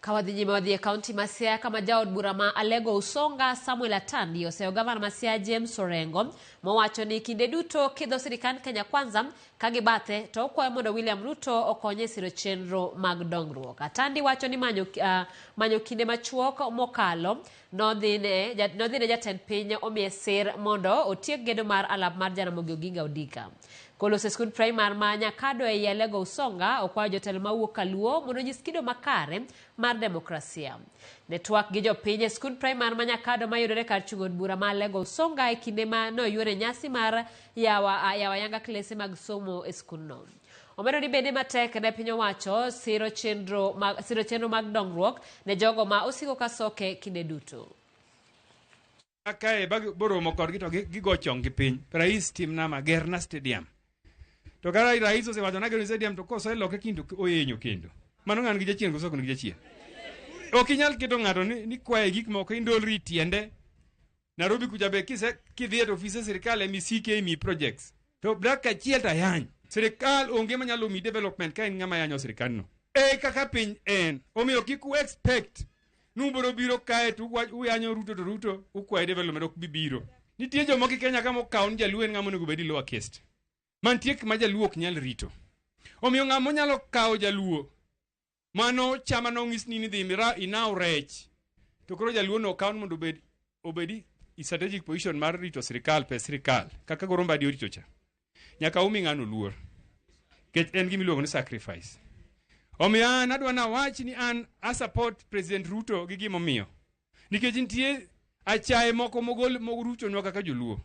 Ka wadhi nyime wadhi e kaunti ma Siaya kama jaod bura ma Alego Usonga Samuel Atandi oseyo gavana ma Siaya James Orengo mowacho ni kinde duto kidho sirikand Kenya Kwanza ka gibathe to okwayo mondo William Ruto okonye e siro chenro mag dongruok. Atandi wacho ni manyo, uh, manyo kinde machuok mokalo nodhine, nodhine jatend piny omiye sir mondo otiek gedo mar alap mar Jaramogi Oginga Odinga. Koloso e skund primar ma Nyakado ei Alego Usonga okwayo jotelo mawuok Kaluo mondo onyis kido makare mar demokrasia. Ne twak gi jopiny e skund primar ma Nyakado mayudore kar chung' od bura ma Alego Usonga e kinde ma noyuore nyasi mar yawa, yawa yanga klese mag somo e skundno. Omedo ni bende matek ne piny owacho siro chenro mag, siro chenro mag dongruok ne jogo ma osiko ka soke kinde duto. Kae boromo kodgi to gigo chonggi piny. Rais timna ma gerna stadium. To kara rais osewacho na gerna stadium to koseloke kendo oyenyo kendo. Mano ng'an gi jachien koso ok nigi jachien. Ok inyal keto ng'ato ni, ni kwaye gik moko indolri tiende. Nairobi kucha be kise kidhi e ofise sirikal ema isike imi projects. To dakika achiel to ayany. Sirikal onge manyalo mi development ka en ng'ama yanyo sirikandno. E kaka piny en. Omiyo kik u expect ni ubiro biro kae to uyanyo Ruto to Ruto ukwaye development ok bi biro. Nitie jomoko e Kenya ka mokawo ni Jaluo en ng'ama onego bed lower caste. Mantie ma Jaluo ok nyal rito. Omiyo ng'ama onyalo kawo Jaluo mano chama nong'is ni nidhi mira inaw rech to koro Jaluo no okaw mondo obed obedi i strategic position mar rito sirikal pes sirikal kaka Goro Mbadi orito cha. Nyaka umi ng'ano luor. Nikech en gima iluongo ni sacrifice. Omiyo an adwa nawach ni an a support President Ruto gi gimomiyo. Nikech nitie achaye moko mogol moruchonwa kaka joluo.